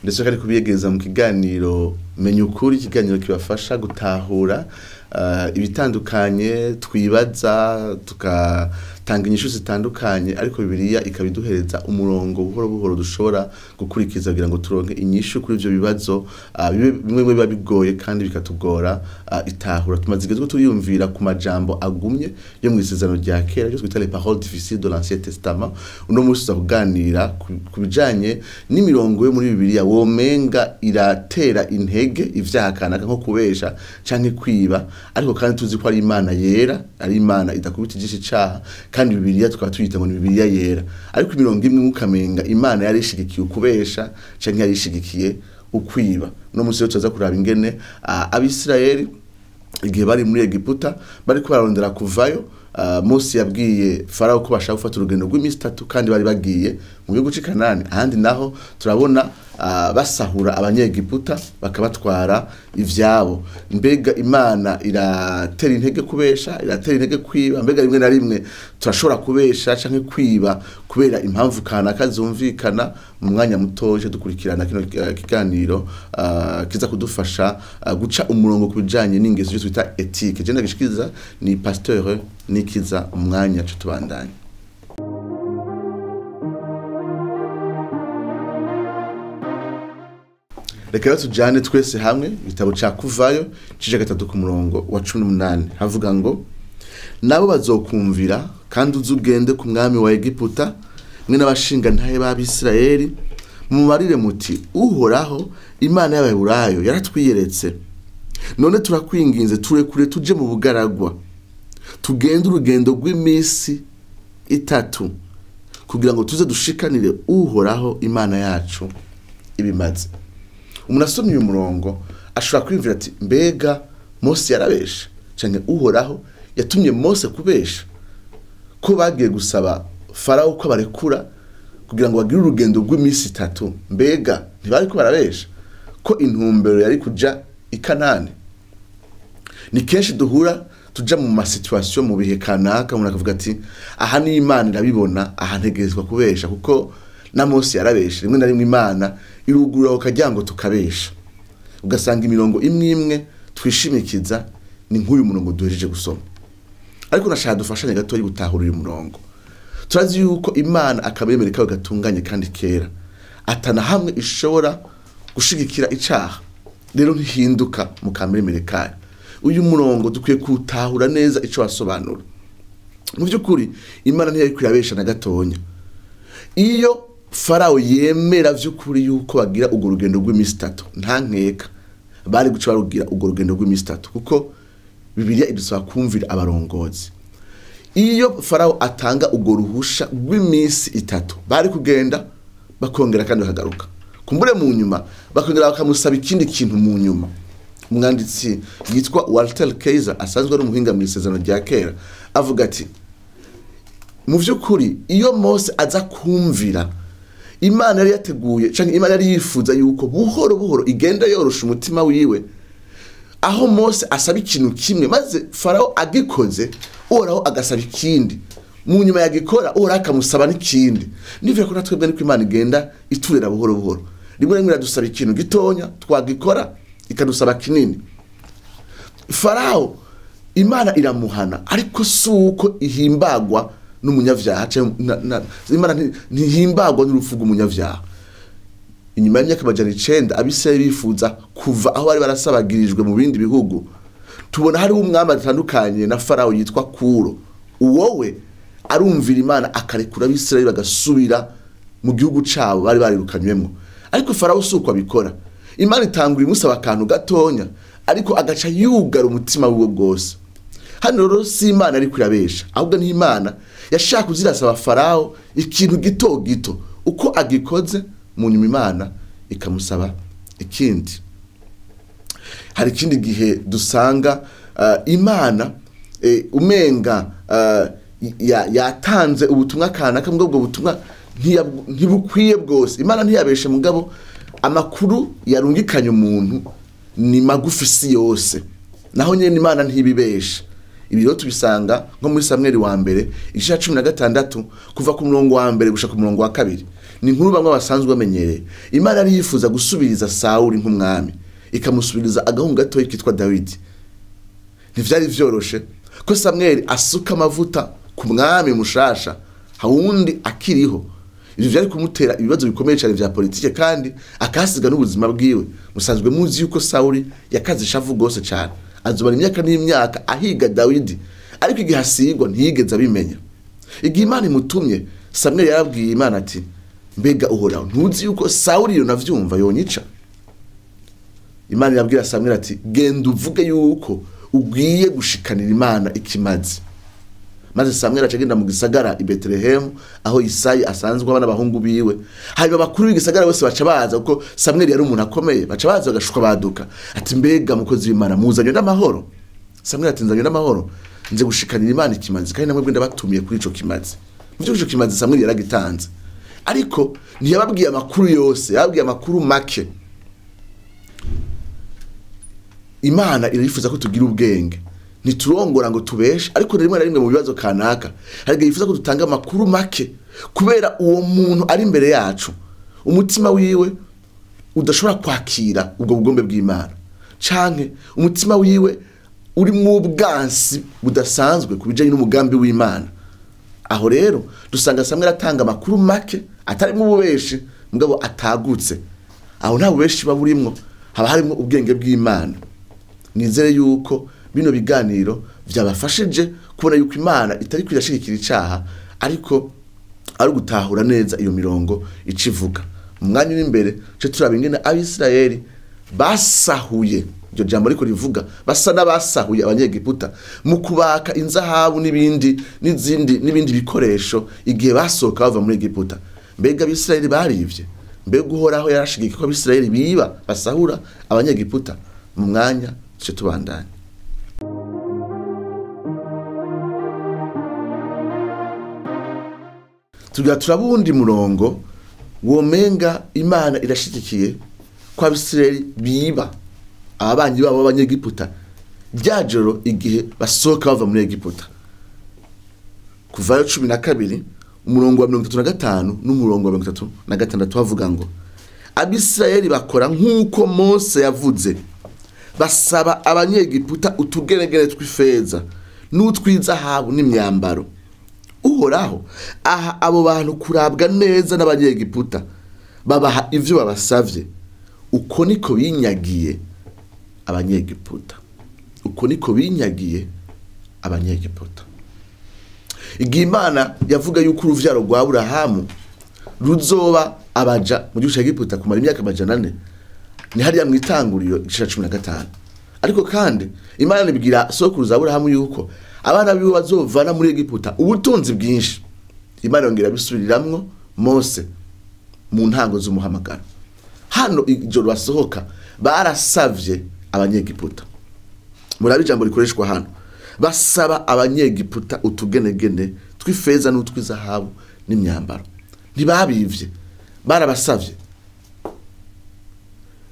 Ndetse kandi kubiyegeza mu kiganiro Menya Ukuri, ikiganiro kibafasha gutahura ibitandukanye twibaza, tugatanga inyishu zitandukanye, ariko Bibiliya ikabiduhereza umurongo buhoro buhoro dushobora gukurikiza kugira ngo turonke inyishu kuri ivyo bibazo bimwe biba bigoye kandi bikatugora itahura. Tumaze igihe turiyumvira ku majambo agumye yo mu Isezerano rya Kera, ryo twita les paroles difficiles de l'Ancien Testament. Uno munsi tuza kuganira ku bijanye n'imirongo yo muri Bibiliya womenga iratera intege ivyaha kanaka nko kubesha canke kwiba, ariko kandi tuzi ko ari Imana yera, ari Imana idakubita ijisho icaha, kandi Bibiliya tukaba tuyita ngo ni Bibiliya yera. Ariko imirongo imwe mukamenga Imana yari ishigikiye ukubesha canke yari ishigikiye ukwiba. Uno munsi rero tuza kuraba ingene Abisirayeli igihe bari muri Egiputa bariko bararondera kuvayo, Mose yabwiye Farao ko bashaka gufata urugendo rw'iminsi itatu kandi bari bagiye mu gihugu c'i Kanani. Ahandi naho turabona basahura abanyegiputa bakabatwara ivyabo. Mbega Imana iratera intege kubesha, iratera intege kwiba? Mbega rimwe na rimwe turashobora kubesha canke kwiba kubera impamvu kanaka zumvikana? Mu mwanya mutoje dukurikirana kino kiganiro kiza kudufasha guca umurongo ku bijanye n'ingeso twita ethique. Je ndagishikiriza ni Pasteur Nikiza, umwanya tubandanye. Reka tujane twese hamwe igitabo ca Kuvayo cije 3 ku murongo wa 18, havuga ngo: nabo bazokumvira kandi uzugende ku mwami wa Egiputa mwe n'abashinga ntahe b'Abisirayeli, mubarire muti Uhoraho Imana y'Abaheburayo yaratwiyeretse, none turakwinginze turekure tuje mu bugaragwa, tugende urugendo rw'iminsi itatu kugira ngo tuze dushikanire Uhoraho Imana yacu ibimaze. Umuntu asomye uyu murongo ashobora kwiyumvira ati mbega Mose yarabesha canke Uhoraho yatumye Mose kubesha, ko bagiye gusaba Farao ko barekura kugira ngo bagire urugendo rw'iminsi itatu? Mbega ntibariko barabesha ko intumbero yari kuja i Kanani? Ni kenshi duhura tuja mu masituation mu bihe kanaka, umuntu akavuga ati aha ni Imana irabibona, aha ntegerezwa kubesha kuko na Mose yarabesha. Rimwe na rimwe Imana irugurura ukagira ngo tukabesha, ugasanga imirongo imwe imwe twishimikiza ni nk'uyu murongo duhejeje gusoma. Ariko nashaka dufashanye gato gutahura uyu murongo. Turazi yuko Imana akabemerera kawe gatunganye kandi kera, atana hamwe ishobora gushigikira icaha, rero ntihinduka mu kameremere kayo. Uyu murongo dukwiye kutahura neza ico wasobanura. Mu by'ukuri Imana ntiyari kwirabesha na gatonya. Iyo Farao yemera vy'ukuri yuko bagira ugo rugendo rw'iminsi itatu, nta nkeka bari guca barugira ugo rugendo rw'iminsi itatu, kuko Bibiliya idusaba kumvira abarongozi. Iyo Farao atanga ugo ruhusha rw'iminsi itatu, bari kugenda bakongera kandi bakagaruka, kumbure mu nyuma bakongera bakamusaba ikindi kintu mu nyuma. Umwanditsi yitwa Walter Kaiser asanzwe ari umuhinga mu Isezerano rya Kera avuga ati mu vy'ukuri iyo Mose aza kumvira Imana yari yateguye canke Imana yari yifuza yuko buhoro buhoro igenda yorosha umutima wiwe, aho Mose asaba ikintu kimwe maze Farao agikoze, Uhoraho agasaba ikindi, mu nyuma yagikora Uhoraho akamusaba n'ikindi. Nivyo ko natwebwe niko Imana igenda iturera buhoro buhoro. Rimwe rimwe iradusaba ikintu gitonya twagikora ikadusaba kinini. Farao Imana iramuhana, ariko suko ihimbagwa n'umunyavyaha, Imana ntihimbagwa n'urupfu rw'umunyavyaha. Inyuma y'imyaka 900 Abisirayeli bifuza kuva aho bari barasabagirijwe mu bindi bihugu, tubona hari umwami atandukanye na Farao yitwa Kuro. Uwowe arumvira Imana akarekura Abisirayeli bagasubira mu gihugu cabo bari barirukanywemo. Ariko Farao suko abikora. Imana itangura imusaba akantu gatonya, ariko agaca yugara umutima wiwe bwose. Hano rero si Imana ariko irabesha, ahubwo ni Imana yashaka kuzirasaba Farao ikintu gito gito, uko agikoze mu nyuma Imana ikamusaba ikindi. Hari ikindi gihe dusanga Imana umenga yatanze ubutumwa kanaka, mugabo ubwo butumwa ntibukwiye bwose. Imana ntiyabeshe, mugabo amakuru yarungikanye umuntu ni magufi si yose. Naho nyene Imana ntibibesha. Ibi rero tubisanga nko muri Samweli wa mbere igice ca 16 kuva ku murongo wa mbere gushika ku murongo wa 2. Ni inkuru bamwe basanzwe bamenyereye. Imana yari yifuza gusubiriza Sawuli nk'umwami, ikamusubiriza agahungu gatoyi kitwa Dawidi. Ntivyari vyoroshe ko Samweli asuka amavuta ku mwami mushasha hawundi akiriho. Ivyo vyari kumutera ibibazo bikomeye cyane vya politike kandi akasiga n'ubuzima bwiwe. Musanzwe muzi yuko Sawuli yakaze ishavu gose cyane, azobara imyaka n'imyaka ahiga Dawidi, ariko igihe asigwa ntiyigeze abimenya. Igihe Imana imutumye, Samweli yarabwiye Imana ati mbega Uhoraho, ntuzi yuko Sawuli yo navyumva yonyica? Imana irabwira Samweli ati genda uvuge yuko ugiye gushikanira Imana ikimazi. Maze Samweli acagenda mu gisagara i Betelehemu aho Isayi asanzwe abana bahungu biwe. Hanyuma abakuru b'igisagara bose baca baza, kuko Samweli yari umuntu akomeye, baca baza bagashuka baduka ati mbega mukozi w'Imana muzanywe n'amahoro? Samweli ati nzanywe n'amahoro, nze gushikanira Imana ikimazi, kandi namwe ndabatumiye kuri ico kimazi. Mu ico kimazi Samweli yaragitanze, ariko ntiyababwiye amakuru yose, yababwiye amakuru make. Imana irifuza ko tugira ubwenge, ntiturongora ngo tubeshe, ariko rimwe na rimwe mu bibazo kanaka hari igihe yifuza ko dutanga amakuru make, kubera uwo muntu ari imbere yacu umutima wiwe udashobora kwakira ubwo bugombe bw'Imana, canke umutima wiwe uri mu ubwansi budasanzwe ku bijanye n'umugambi w'Imana. Aho rero dusanga Samweli atanga amakuru make atarimo ububeshi, mugabo atagutse. Aho nta bubeshi baburimwo, haba harimo ubwenge bw'Imana. Nizere yuko bino biganiro vyabafashije kubona yuko Imana itari kwirashigikira icaha, ariko ari gutahura neza iyo mirongo icivuga. Mu mwanya uri imbere cyo turaba ingene Abisirayeli basahuye, iryo jambo ariko rivuga basa n'abasahuye Abanyegiputa mu kubaka inzahabu n'ibindi n'izindi n'ibindi bikoresho igihe basohoka bava muri Egiputa. Mbega Abisirayeli barivye? Mbega Uhoraho yarashigikiye ko Abisirayeli biba basahura Abanyegiputa? Mu mwanya cyo tubandanye. Tugira turabundi murongo womenga Imana irashigikiye ko Abisirayeli biba ababanyi babo b'Abanyegiputa ryajoro igihe basohoka bava muri Egiputa. Kuvayo 12 umurongo wa 35 n'umurongo wa 36 havuga ngo Abisirayeli bakora nk'uko Mose yavuze, basaba Abanyegiputa utugeregere tw'ifeza n'utw'izahabu n'imyambaro. Uhoraho aha abo bantu kurabwa neza n'Abanyegiputa, babaha ivyo babasavye. Uko niko binyagiye Abanyegiputa. Uko niko binyagiye Abanyegiputa. Igihe Imana yavuga yuko uruvyaro rwa Aburahamu ruzoba abaja mu gihugu ca Egiputa kumara imyaka 400, ni hariya mu itanguriro igice ca 15. Ariko kandi Imana ibwira sokuruza Aburahamu yuko abana biwe bazovana muri Egiputa ubutunzi bwinshi. Imana yongera bisubiriramwo Mose mu ntango z'umuhamagaro. Hano ijoro basohoka barasavye Abanyegiputa. Murabe ijambo rikoreshwa hano, basaba Abanyegiputa utugenegene tw'ifeza n'utw'izahabu n'imyambaro. Ntibabivye, barabasavye.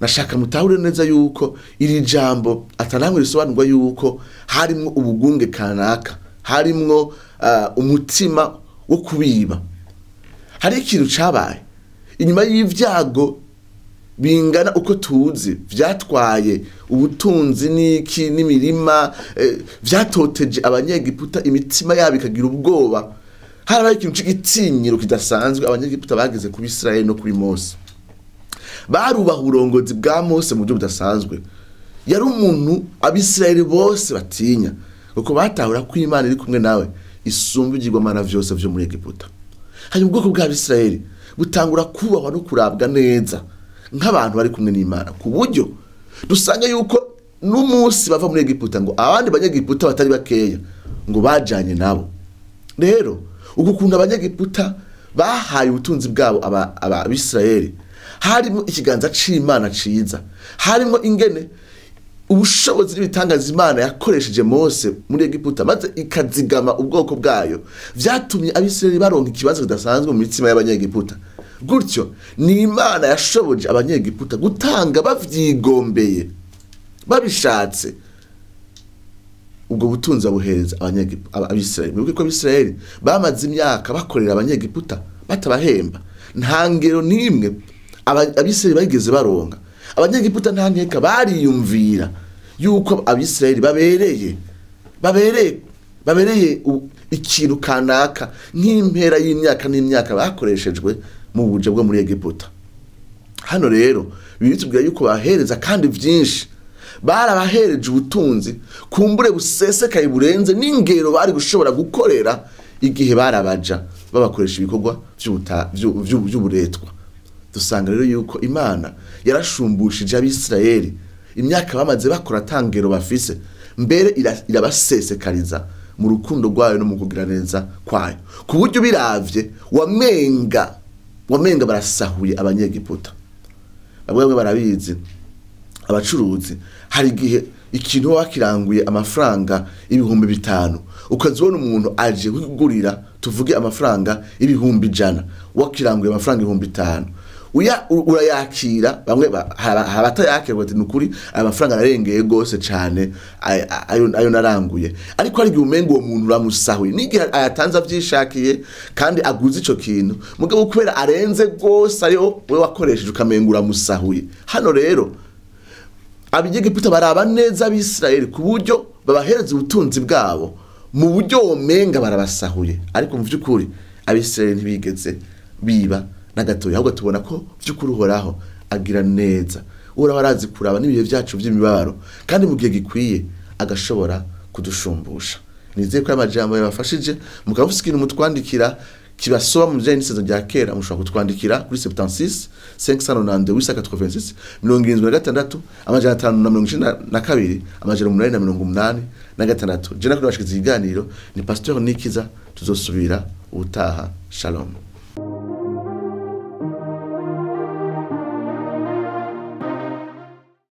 Nashaka mutahure neza yuko iri jambo atanamwe risobanurwa yuko harimwo ubugunge kanaka, harimwo umutima wo kubiba. Hari ikintu cabaye inyuma y'ivyago bingana uko tuzi, vyatwaye ubutunzi n'iki n'imirima, vyatoteje Abanyegiputa imitima yabo ikagira ubwoba. Harabaye ikintu c'igitinyiro kidasanzwe Abanyegiputa bageze ku Bisirayeli no kuri Mose. Barubaha uburongozi bwa Mose mu buryo budasanzwe. Yari umuntu Abisirayeli bose batinya, kuko batahura ko Imana iri kumwe nawe isumba ibigirwamana vyose vyo muri Egiputa. Hanyuma ubwoko bwa Abisirayeli butangura kubahwa no kurabwa neza nk'abantu bari kumwe n'Imana, ku buryo dusanga yuko n'umunsi bava muri Egiputa ngo abandi Banyegiputa batari bakeya ngo bajanye nabo. Rero ugukunda Abanyegiputa bahaye ubutunzi bwabo Abisirayeli, harimo ikiganza c'Imana ciza, harimo ingene ubushobozi n'ibitangaza Imana yakoresheje Mose muri Egiputa maze ikazigama ubwoko bwayo, vyatumye Abisirayeli baronka ikibazo kidasanzwe mu mitima y'Abanyegiputa. Gutyo ni Imana yashoboje Abanyegiputa gutanga bavyigombeye, babishatse, Ubwo butunzi abuhereza Abisirayeli. Mwibuke ko Abisirayeli bamaze imyaka bakorera Abanyegiputa batabahemba, nta ngero n'imwe Abisirayeli bageze baronka. Abanyegiputa nta nkeka bariyumvira yuko Abisirayeli babereye ikintu kanaka nk'impera y'imyaka n'imyaka bakoreshejwe mu buja bwo muri Egiputa. Hano rero bitubwira yuko bahereza kandi byinshi, barabahereje ubutunzi kumbure busesekaye burenze n'ingero bari gushobora gukorera igihe barabaja babakoresha ibikorwa by'uburetwa. Dusanga rero yuko Imana yarashumbushije Abisirayeli imyaka bamaze bakora tangero bafise, mbere irabasesekariza mu rukundo rwayo no mu kugira neza kwayo, ku buryo biravye wamenga barasahuye Abanyegiputa. Bamwe barabizi abacuruzi, hari igihe ikintu wakiranguye amafaranga 5,000 ukazibona umuntu aje kugurira tuvuge amafaranga 100,000, wakiranguye amafaranga 5,000, urayakira. Bamwe abatayakira bati nukuri aya mafaranga ararengeye gose cane ayo naranguye, ariko hari igihe umenga uwo muntu uramusahuye n'igihe ayatanze avyishakiye kandi aguze ico kintu, mugabo kubera arenze gose ayo we wakoresheje ukamenga uramusahuye. Hano rero Abanyegiputa baraba neza Abisirayeli ku buryo babahereza ubutunzi bwabo mu buryo womenga barabasahuye, ariko mu vy'ukuri Abisirayeli ntibigeze biba na gatoya, ahubwo tubona ko vy'ukuri Uhoraho agira neza. Uhoraho arazi kuraba n'ibihe vyacu vy'imibabaro, kandi mu gihe gikwiye agashobora kudushumbusha. Nizeye ko amajambo yabafashije, mukaba mufise ikintu mutwandikira kibasoba mu bijanye n'isezerano rya kera, mushobora kutwandikira kuri 76 592 886 76 592 886. Je nakuri bashikiriza ikiganiro ni Pasteur Nikiza, tuzosubira ubutaha. Shalom.